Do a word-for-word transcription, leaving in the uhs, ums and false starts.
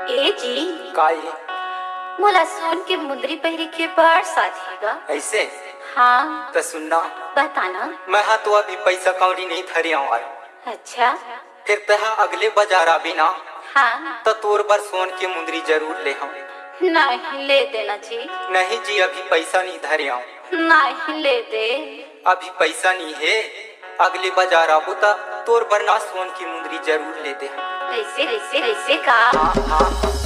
ए जी, का ये? मोला सोन के मुंदरी पहिरे के बड़ साथ हे गा। ऐसे? हाँ। त सुनना। बताना। मैं हा तो अभी पैसा कौड़ी नहीं धरे हूँ। अच्छा। फिर तहा अगले बाजार आबे ना। हाँ। त तोर बर सोन के मुंदरी जरूर ले हूँ। नहीं, ले देना जी। नहीं जी, अभी पैसा नहीं धरे हूँ। नहीं, ले दे। अभी पैसा नहीं हे, अगले बाजार आबो त तोर बर ना सोन के मुंदरी जरूर ले दे। ऐसे, ऐसे, ऐसे का? हाँ, हाँ।